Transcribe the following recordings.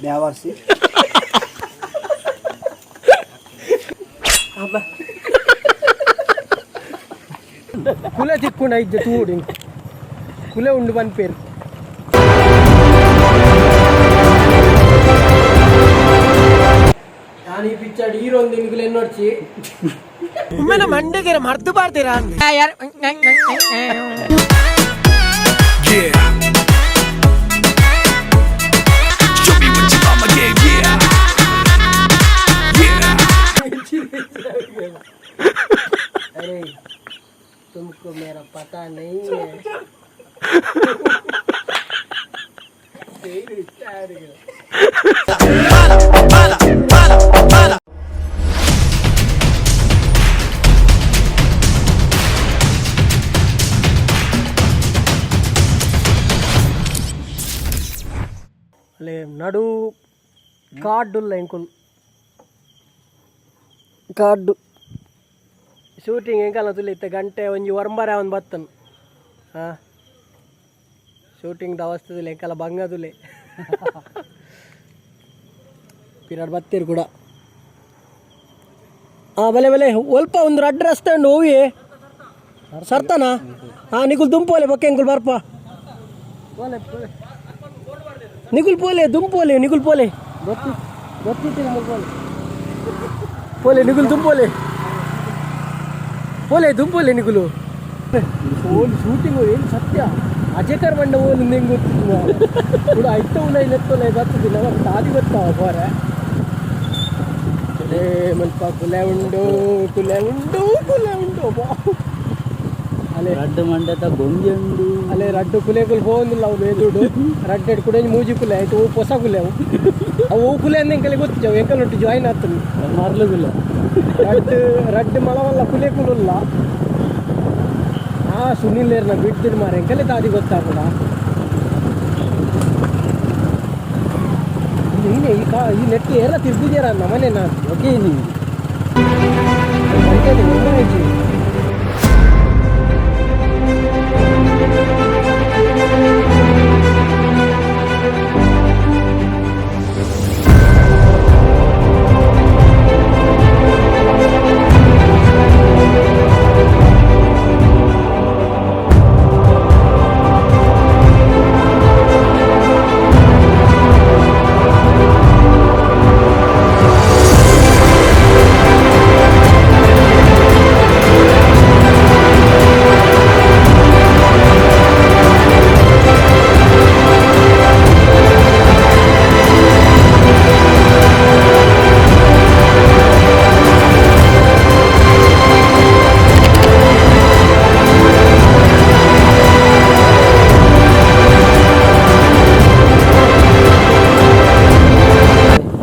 ಬ್ಯಾವರ್ಸಿ. ಕುಲೆ ತಿಕ್ಕೊಂಡ ಇದ್ದೆ ತೂಡು ಕುಲೆ ಉಂಡು ಪನ್ಪೇರು. ನಾನು ಈ ಪಿಕ್ಚರ್ ಹೀರೋ ಒಂದು ನಿನ್ಗುಲೆ ನೋಡ್ಚಿ. ಉಮ್ಮೆನ ಮಂಡೆಗೆರ ಮರ್ದು ಬಾರ್ದಿರಾ. Yeah. Show me what your mama gave, yeah. Yeah. अरे, तुमको मेरा पता नहीं है. ಅಲ್ಲೇ ನಡು ಕಾಡುಲ್ಲ ಎಂಕುಲ್ ಕಾಡು ಶೂಟಿಂಗ್ ಎಂಕಲ್ನ ತುಲಿ ಇತ್ತೆ ಗಂಟೆ ಒಂಜಿ ಒರ್ಂಬರೆ ಅವನು ಬತ್ತನು. ಹಾಂ, ಶೂಟಿಂಗ್ ದವಸ್ತದಿಲ್ಲ ಎಂಕಲ ಬಂಗ ತುಲೆ ಪಿರಾಡ್ ಬತ್ತೀರು ಕೂಡ. ಹಾಂ, ಬಲೆ ಬಲೆ ಒಲ್ಪ ಒಂದು ರಡ್ಡ್ ರಸ್ತೆ ಉಂಡು ಹೋಗಿ ಸರ್ತಾನ. ಹಾಂ, ನಿಕುಲ್ ದುಂಪೋಲೆ ಬೊಕ್ಕ ಎಂಕುಲ್ ಬರ್ಪ. ನಿಕುಲ್ ಪೋಲೆ, ದುಂಪೋಲೆ, ನಿಕುಲ್ ಪೋಲೆ. ಗೊತ್ತಿ ಗೊತ್ತಿತ್ತು ನಿಕುಲ್ ಪೋಲೆ ಪೋಲೆ, ನಿಕುಲ್ ದುಂಪೋಲೆ ಪೋಲೆ, ದುಂಪೋಲೆ ನಿಕುಲು ಓಲ್. ಶೂಟಿಂಗ್ ಏನು ಸತ್ಯ ಅಜೇಕರ್ ಬಂಡ ಓಲ್ ಹೆಂಗೆ ಗೊತ್ತಿತ್ತು ಕೂಡ ಐತ ಉಲೈ ಲೆತ್ತೊಲೈ ಬರ್ತದಿಲ್ಲ ನಮಗೆ ತಾದಿ ಗೊತ್ತಾವ ಬೋರೆ. ಕುಲೆ ಮಲ್ಪ ಕುಲೆ ಉಂಡು, ಕುಲೆ ಉಂಡು, ಕುಲೆ ಉಂಡು ಬಾ. ಅಲೆ. ರಡ್ಡು ಮಂಡೆದ ಗೊಂಬೆ ಉಂಡು. ಅಲ್ಲೇ ರಡ್ಡು ಕುಲೆಗುಲು ಪೋವೊಂದಿಲ್ಲ ಅವು ಬೇದುಡು. ರಡ್ಡೆಡ್ ಕೂಡ ಮೂಜಿ ಕುಲೆ ಆಯ್ತು. ಅವು ಹೊಸ ಕುಲೆ ಅವು. ಅವು ಅವು ಕುಲೆ ಅಂದ ಎಂಕಲೆ ಗೊತ್ತಿಜವು. ಎಂಕಲೊಟ್ಟು ಜಾಯಿನ್ ಆಗ್ತದೆ. ಮರ್ಲುಗುಲ್ಲ. ರಡ್ಡು ರಡ್ಡು ಮಲವಲ್ಲ ಕುಲೆ ಕುಲುಲ್ಲ. ಆ ಸುನಿಲ್ ಏರ್ನ ಬಿಡ್ತಿರ್ ಮಾರೆ, ಎಂಕಲೆ ತಾದಿ ಗೊತ್ತಾಪುಡ. ನೀನೆ ಈ ಕಾ ಈ ನೆಟ್ ಏರ ತಿರ್ಗುಜೇರ ನಮನೆ ನಾನು. ಓಕೆ ನೀವು. ಗಂಟೆ ಆಯ್ತು.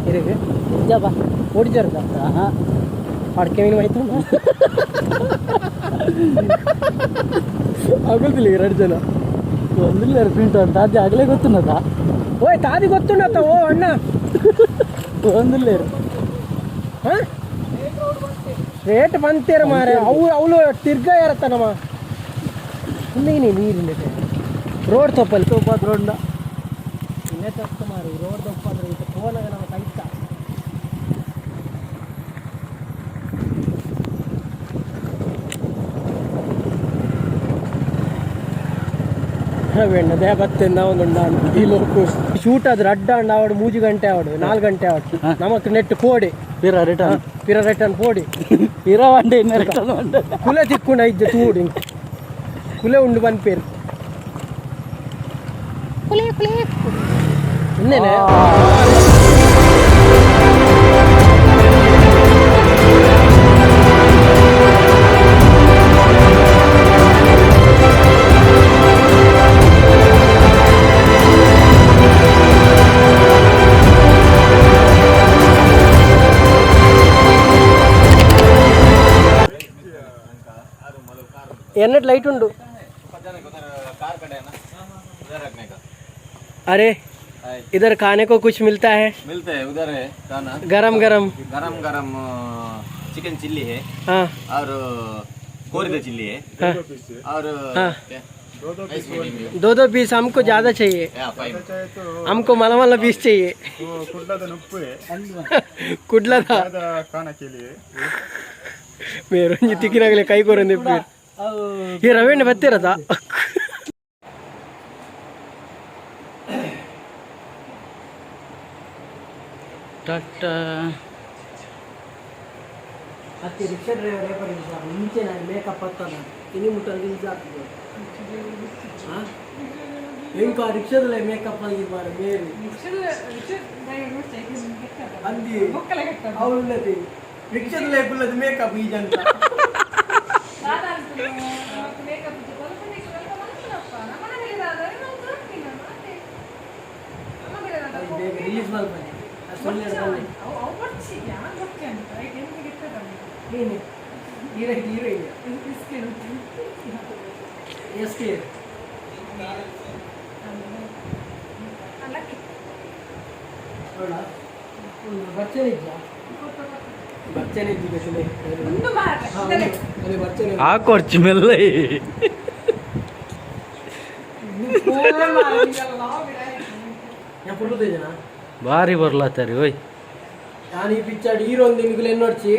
ಇರಿಗೆ ನಿಜ. ಓಡಿಜಾರ್ದ ಅಡ್ಕೆ ಮೀನು ಆಯ್ತು ಆಗೋದಿಲ್ಲ ಎರಡು ಜನ. ಒಂದಿಲ್ಲ ಪಿಂಟು ಅಂತ ಅದು ಆಗಲೇ ಗೊತ್ತುನ್ನದ. ಓಯ್, ತಾದಿ ಗೊತ್ತುಂಡತ್ತ ಓ ಅಣ್ಣ. ಒಂದಿಲ್ಲ. ಹಾಂ, ರೇಟ್ ಬಂತೇರ ಮಾರೆ. ಅವು ಅವಳು ತಿರ್ಗಾ ಯಾರತ್ತ ನಮ್ಮ ಸುಮ್ಮನೆ ನೀರಿಲ್ಲ ರೋಡ್ ತಪ್ಪಲ್ಲಿ. ತೋಪಾದ್ರೊಂಡ. ಇನ್ನೇ ತಪ್ಪು ಮಾರು. ರೋಡ್ ತಪ್ಪಾದ್ರೆ ಇದು ಫೋನಾಗ ನಮ್ಮ ಕೈತ. ವೆಣ್ಣದೇ ಬತ್ತೆ ಒಂದು ಈ ಲೋಕು. ಶೂಟ್ ಆದ್ರೆ ಅಡ್ಡ ಅಂಡ ಆವಡು ಮೂಜಿ ಗಂಟೆ ಆವಡು, 4 ಗಂಟೆ ಆವಡು. ನಮಕ್ ನೆಟ್ ಪೋಡಿ. ಪಿರ ರಿಟರ್ನ್. ಪಿರ ರಿಟರ್ನ್ ಪೋಡಿ. ಪಿರ ವಂಡೆ ಇನ್ನ ರಿಟರ್ನ್ ವಂಡೆ. ಕುಲೆ ತಿಕ್ಕೊಂಡ ಇದ್ದೆ ತೂಡು ಕುಲೆ ಉಂಡು ಪನ್ಪೇರು. ಕುಲೆ ಕುಲೆ ಇನ್ನೇನೆ. ಎನ್ನಟ್ ಲೈಟ್ ಉಂಡು. अरे, इधर खाने को कुछ मिलता है? मिलते हैं, उधर है खाना. गरम गरम. गरम गरम चिकन चिल्ली है. हाँ. और कोरिदा चिल्ली है. हाँ. और हाँ. दो दो पीस हमको ज़्यादा चाहिए. हमको मला मला पीस चाहिए. कुडलದ ಮೇರೊಂಜಿ ತಿಕ್ಕಿನಾಗಲೇ ಕೈ ಕೊರಂದೆ. ಈ ರವೆಣ್ಣೆ ಬತ್ತಿರತ. ಟಾಟಾ. ಅತ್ತಿ ರಿಕ್ಷಾ ಡ್ರೈವರ್ ರೇಪರ್ ಮುಂಚೆ ನಾನು ಮೇಕಪ್ ಹತ್ತದ ಇನಿ ಮುಟ್ಟ ರಿಲೀಸ್ ಆಗ್ತದೆ. ಎಂಕ ರಿಕ್ಷಾದಲ್ಲೇ ಮೇಕಪ್ ಆಗಿ ಮಾರ ಮೇರಿ ಅಂದಿ ಅವಳುಳ್ಳದಿ ರಿಕ್ಷಾದಲ್ಲೇ ಕುಲ್ಲದ ಮೇಕಪ್ ಈ ಜನ. ಬೇಗ ರಿಲೀಸ್ ಮಾಡ್ಬನ್ನಿ. ಏನು ಹೀರೋಯಿನ್ ಹೀರೋಯಿನ್ ಎಸ್ ಕೆ. ಬಚ್ಚನೆ ಇದ್ದ ಬಚ್ಚನೆ ಇದ್ದ. ಬಚ್ಚನೆ. ಆ ಕೊರ್ಚು ಮೆಲ್ಲ. ഞാൻ ಫುಲ್. ಭಾರಿ ಬರ್ಲಾತಾರಿ ಓಯ್. ನಾನು ಈ ಪಿಕ್ಚರ್ ಹೀರೋ ಒಂದು ನಿಮ್ಗೆ ಎನ್ನೊಡ್ಚಿ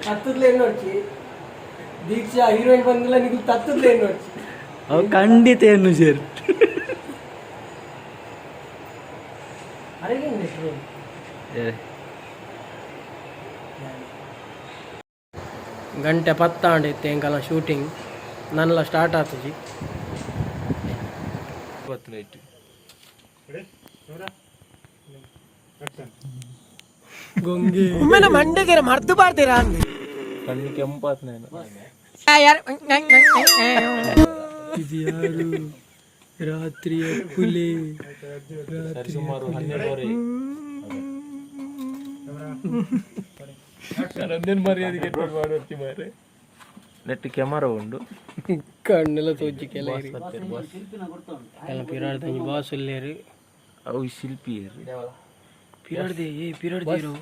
ತತ್ತದ್ಲೆ ಎನ್ನೊಡ್ಚಿ. ದೀಕ್ಷಾ ಹೀರೋಯಿನ್ ಬಂದಿಲ್ಲ, ನಿಮ್ಗೆ ತತ್ತದ್ಲೆ ಎನ್ನೊಡ್ಚಿ. ಅವು ಖಂಡಿತ ಏನು ಸೇರಿ. ಅರೆಗೆ. ಏ. ಗಂಟೆ ಪತ್ತಾಂಡ್ ಇತ್ತೆ. ಎಂಕಲ ಶೂಟಿಂಗ್ ನನ್ಲ ಸ್ಟಾರ್ಟ್ ಆತುಜಿ. ನೈಟ್. ಗೊಂಗೆ. ಉಮ್ಮೆನ ಮಂಡೆಗೆರ ಮರ್ದು ಬಾರ್ದಿರಾ ಅಂದೆ. ಕಣ್ಣು ಕೆಂಪಾತ್ ನಾನು. ಇದು ಯಾರು ರಾತ್ರಿಯ ಹುಲಿ? ಸುಮಾರು 12:30. ಮರ್ಯಾದೆ ಕೆಟ್ಟ ಮಾರೆ. ನೆಟ್ ಕ್ಯಾಮರಾ ಉಂಡು. ಕಣ್ಣೆಲ್ಲ ತೋಜಿಕೆಲ್ಲ ಎಲ್ಲ. ಪಿರಾಡ್ದಂಜಿ ಬಾಸ್ ಉಲ್ಲೇರು. ಅವು ಶಿಲ್ಪಿ. ಪಿರಾಡ್ದೆ ಏ ಪಿರಾಡ್ದೇರು.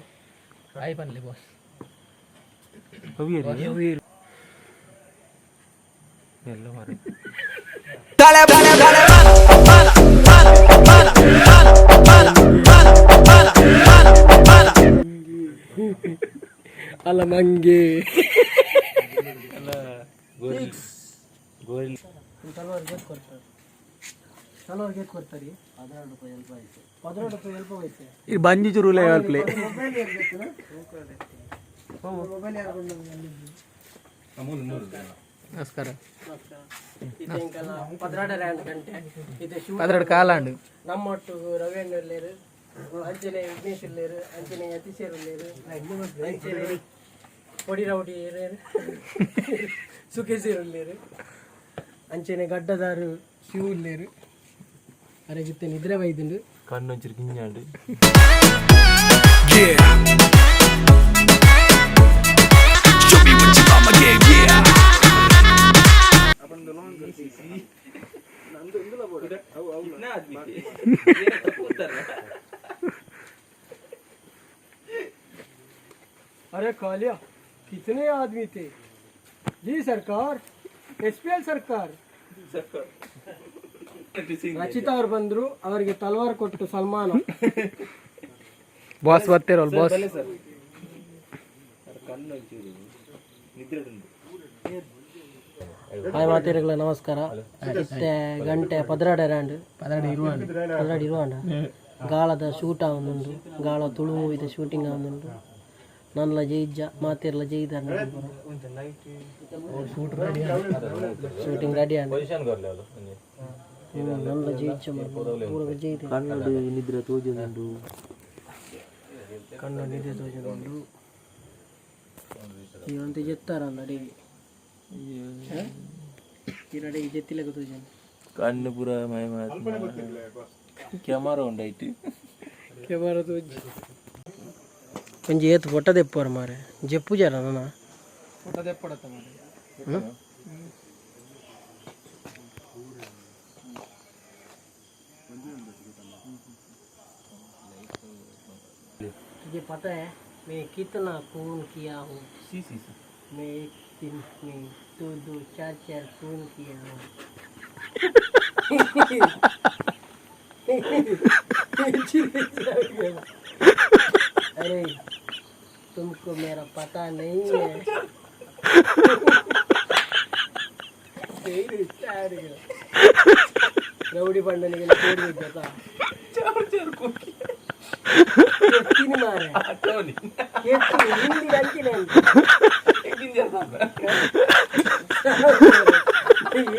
ಬಾಸ್. ಎಲ್ಲ ಮಾರೆ. ಅಲ್ಲ ಮಂಗೆ. ಗೋರಿ. ತಲವಾರ್ ಗೇಟ್ ಕೊಡ್ತಾರೆ, ತಲವಾರ್ ಗೇಟ್ ಕೊಡ್ತಾರೆ. 16 ರೂಪಾಯಿ ಎಲ್ಪ ಐತೆ, 16 ರೂಪಾಯಿ ಎಲ್ಪ ಐತೆ. ಈ ಬಂಜಿ ಚುರುಲೆ ಪ್ಲೇ. ಮೊಬೈಲ್ ಯಾರು? ನಮಸ್ಕಾರ. ಪದ್ರಾಡರ ಗಂಟೆ ಇದು ಶೂ. ಪದ್ರಾಡು ಕಾಲಾಂಡು. ನಮ್ಮೊಟ್ಟು ರವೀಂದ್ರ ಉಲ್ಲೇರು, ಅಂಚನೆ ವಿಘ್ನೇಶ್ ಉಲ್ಲೇರು, ಅಂಚನೆ ಯತೀಶರ್ ಉಲ್ಲೇರು, ಅಂಚನೆ ಪೊಡಿ ರೌಡಿ ಏರೇರು ಸುಖೇಶರ್ ಉಲ್ಲೇರು, ಅಂಚನೆ ಗಡ್ಡದಾರು ಶಿವ ಉಲ್ಲೇರು. ಅರೆಗಿತ್ತೆ ನಿದ್ರೆ ಬೈದುಂಡು. ಕಣ್ಣೊಂಚಿರು ಕಿಂಜಾಂಡು. Yeah. Show me what your mama gave, yeah. अरे कालिया, कितने आदमी थे? जी सरकार, ಎಸ್ ಪಿ ಎಲ್ ಸರ್ಕಾರ. ರಚಿತಾ ಅವ್ರು ಬಂದ್ರು, ಅವರಿಗೆ ತಲ್ವಾರ್ ಕೊಟ್ಟು ಸಲ್ಮಾನ. ಬಾಸ್ ಬರ್ತಿರಲ್ಲ ಬಾಸ್. ಹಾಯ್ ಮಾತಿರಗಳ ನಮಸ್ಕಾರ. ಇತ್ತೆ ಗಂಟೆ 12 ರಾಂಡ್, 12 ಇರುವಾಂಡ. ಗಾಳದ ಶೂಟ್ ಆವೊಂದುಂಡು. ಗಾಳ ತುಳು ಮೂವಿದ ಶೂಟಿಂಗ್ ಆವೊಂದುಂಡು. ನನ್ಲ ಜೈಜ್ಜ ಮಾತಿರ್ಲ ಜೈದಾರ. ಶೂಟಿಂಗ್ ರೆಡಿ ಆಂಡ್. ನನ್ಲ ಜೈಜ್ಜ ಪೂರ ಜೈದ. ಕಣ್ಣು ನಿದ್ರೆ ತೋಜುಂಡು. ಕಣ್ಣು ನಿದ್ರೆ ತೋಜುಂಡು. ಇವಂತೆ ಜೆತ್ತಾರ ಅಡಿಗೆ ಈ ಅಡಿಗೆ ಜೆತ್ತಿಲಕ ತೋಜಂಡು. ಕಣ್ಣು ಪೂರ ಮಯ. ಕ್ಯಾಮರಾ ಉಂಡೈಟ್. ಕ್ಯಾಮರಾ ತೋಜಿ. ಒಂಜಿ ಏತ್ ಪೊಟ್ಟ ದೆಪ್ಪುವರ್ ಮಾರೆ. ಜೆಪ್ಪು ಜರ ನನ. ಫೋಟೋ ದೆಪ್ಪಡತ್ತ ಮಾರೆ. तुझे पता है मैं कितना खून किया हूँ? सी सी सी. मैं एक दिन में दो दो चार चार फोन किया हूँ। अरे तुमको मेरा पता नहीं है। ರೌಡಿ ಬಂಡನಿಗೆಲ್ಲ ಸೇರಿದ್ದಾ ಎತ್ತಿನ ಮಾರ್ರೆ. ಎತ್ತು ಹಿಂದಿಗೆ ಅಂಚಿನ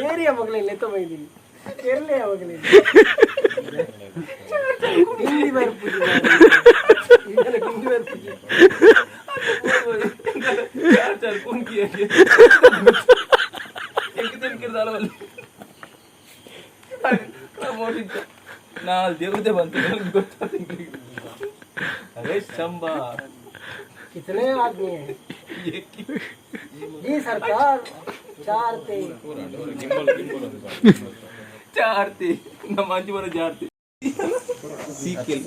ಏರಿಯಾ ಮಗಳೆಲ್ಲ ಎತ್ತ ಬೈದಿನಿ ಎರ್ಲೆಯ ಮಗಳೆಲ್ಲ ಹಿಂದಿ ಬರ್ಪುಜಿ ಮಾರ್ರೆ. ಇದೆಲ್ಲ ಹಿಂದಿ ಬರ್ಪುಜಿ. चार चार कौन किया? एक दिन किरदार वाले ನಾಲ್ ದೇವತೆ ಬಂತು ಗೊತ್ತಾಗ್ತಿಲ್ಲ. ಅರೆ ಶಂಬಾ. कितने आदमी हैं जी सरकार? चार थे. ಜಾರ್ತಿ ನಮ್ಮ ಅಜ್ಜಿ ಬರೋ ಜಾರ್ತಿ ಸೀಕೆಲ್.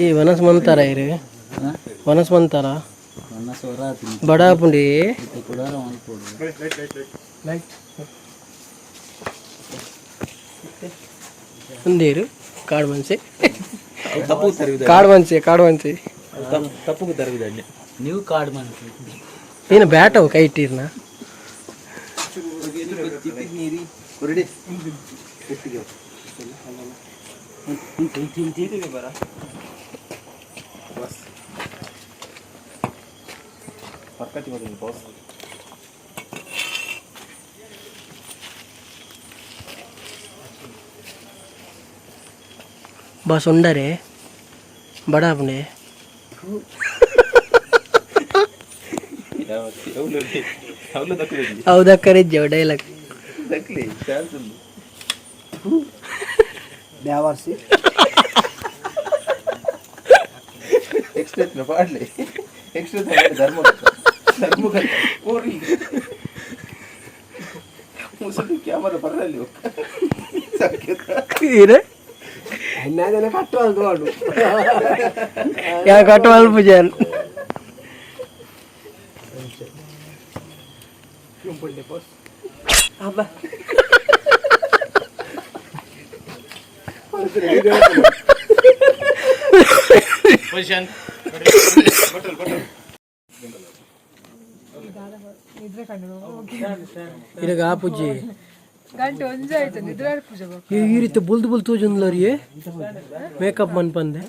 ಈ ವನಸ್ ಮಂತಾರ ಇರು, ವನಸ್ ಮಂತಾರ ಬಡಾಪುಂಡಿ ఉందేరు. ಕಾಡು ಮನ್ಸೆ, ಕಾಡು ಮನ್ಸೆ, ಕಾಡು ಮನ್ಸೆ. ತಪ್ಪು ತರವಿದಾನೆ. ನೀವು ಕಾಡು ಮನ್ಸಿ. ನೀನು ಬ್ಯಾಟವು ಕೈ ಇಟ್ಟಿರ್ನ. ಬಾಸ್. ಬಾಸ್ ಉಂಡರೆ ಬಡಾಪುಂಡೆ. ಅವಳು ದಕ್ಕಲಿ. ಹೌದಾ? ಕರಿಜ್ಜ ಡೈಲಾಗ್. ದಕ್ಕಲಿ ಚಾನ್ಸ್ ಉಂಟು. ಬ್ಯಾವರ್ಸಿ. ಎಕ್ಸ್ಟ್ರಾ ಪಾಡ್ಲಿ, ಎಕ್ಸ್ಟ್ರಾ ಧರ್ಮ ಧರ್ಮ ಕೋರಿ ಮುಸುಕು ಕ್ಯಾಮರಾ ಬರಲಿ. ಇರೆ. എന്നാ കട്ടുവാ പാടു. ಯಾ ಕಟ್ಟುವಲ್ ಪೂಜೆ. ಪೊಸಿಷನ್. ಇರಗ ಆ ಪೂಜೆ. ಗಂಟೆ ಒಂಜೆ ಆಯ್ತು, ನಿದ್ರೆ ಪೂಜೆ. ಈ ರೀತಿ ಬುಲ್ದು ಬುಲ್ ತೂಜುಂದ್ಲರಿ ಮೇಕಪ್ ಮನ್ಪಂದೆ.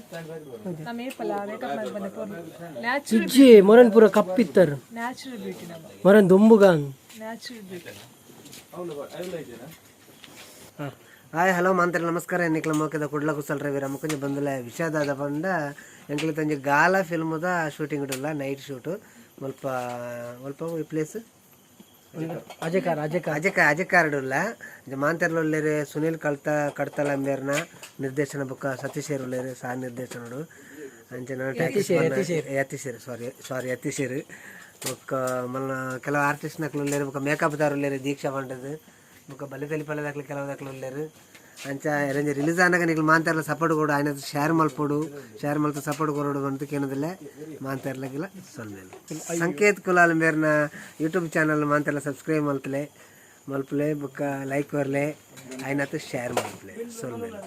ನಮ್ಮ ಏಪಲ ಮೇಕಪ್ ಮಾಡಿ ಬಂದೆ ಪೊರ್ಲು ನ್ಯಾಚುರಲ್. ಇಜ್ಜಿ, ಮೊರನ್ ಪೂರ ಕಪ್ಪಿತ್ತರ್. ನ್ಯಾಚುರಲ್ ಬ್ಯೂಟಿ ನಮ್ಮ. ಮೊರನ್ ದೊಂಬುಗಾನ್. Natural beauty. Hi hello ಮಾಂತ್ರ ನಮಸ್ಕಾರ. ಎನ್ನಿಕ್ಲ ಮೋಕೆದ ಕುಡ್ಲ ಕುಸಲ್ ರವಿ ರಮಕೊಂಜ ಬಂದುಲ. ವಿಷಾದಾದ ಪಂಡ ಎಂಕ್ಲ ತಂಜಿ ಗಾಲ ಫಿಲ್ಮ್ದ ಶೂಟಿಂಗ್ ಇಡಲ್ಲ, ನೈಟ್ ಶೂಟ್. ಮುಲ್ಪ ಮುಲ್ಪ ಈ ಪ್ಲೇಸ್. ಅಜಕಾರ ಅಜಕಾರ. ಅಜಕ ಅಜಕಾರಡುಲ್ಲ ಮಾಂತೆರ್ಲ ಉಲ್ಲೇರು. ಸುನೀಲ್ ಕಳ್ತ ಕಡ್ತಲ ಅಂಬೇರ್ನ ನಿರ್ದೇಶನ ಬೊಕ್ಕ ಸತೀಶೇರ್ ಉಲ್ಲೇರು ಸಹ ನಿರ್ದೇಶನಡು. ಅಂಚನ ಯತೀಶೇರ್, ಸಾರಿ ಸಾರಿ, ಯತೀಶೇರ್. ಬೊಕ್ಕ ಮಲ್ಲ ಕೆಲವು ಆರ್ಟಿಸ್ಟ್ ನಕ್ಲು ಉಲ್ಲೇರು. ಬೊಕ್ಕ ಮೇಕಪ್ ದಾರು ಉಲ್ಲೇರು ದೀಕ್ಷಾ ಪಂಡದು. ಬೊಕ್ಕ ಬಲಿತಲಿ ಪల్లದಾಕ್ಲು ಕೆಲವು ದಾಕ್ಲು ಉಲ್ಲೇರು. ಅಂಚ ರಂಜ ರಿಲೀಸ್ ಆನಾಗ ನಿಕ್ಲು ಮಾಂತೆರ್ಲ ಸಪೋರ್ಟ್ ಕೊಡು, ಆಯ್ನ ಶೇರ್ ಮಲ್ಪೊಡು, ಶೇರ್ ಮಲ್ತ ಸಪೋರ್ಟ್ ಕೊರಡು ಅಂತ ಕೇನದಿಲ್ಲ. ಮಾಂತೆರ್ಲಗಿಲ್ಲ ಸೊಲ್ಮೇಲೆ ಸಂಕೇತ್ ಕುಲಾಲ್ ಮೇರ್ನ ಯೂಟ್ಯೂಬ್ ಚಾನಲ್ ಮಾಂತೆರ್ಲ ಸಬ್ಸ್ಕ್ರೈಬ್ ಮಲ್ತಲೆ ಮಲ್ಪಲೆ, ಬೊಕ್ಕ ಲೈಕ್ ಕೊರ್ಲೆ, ಆಯ್ನತ್ ಶೇರ್ ಮಲ್ಪಲೆ. ಸೊಲ್ಮೇಲೆ.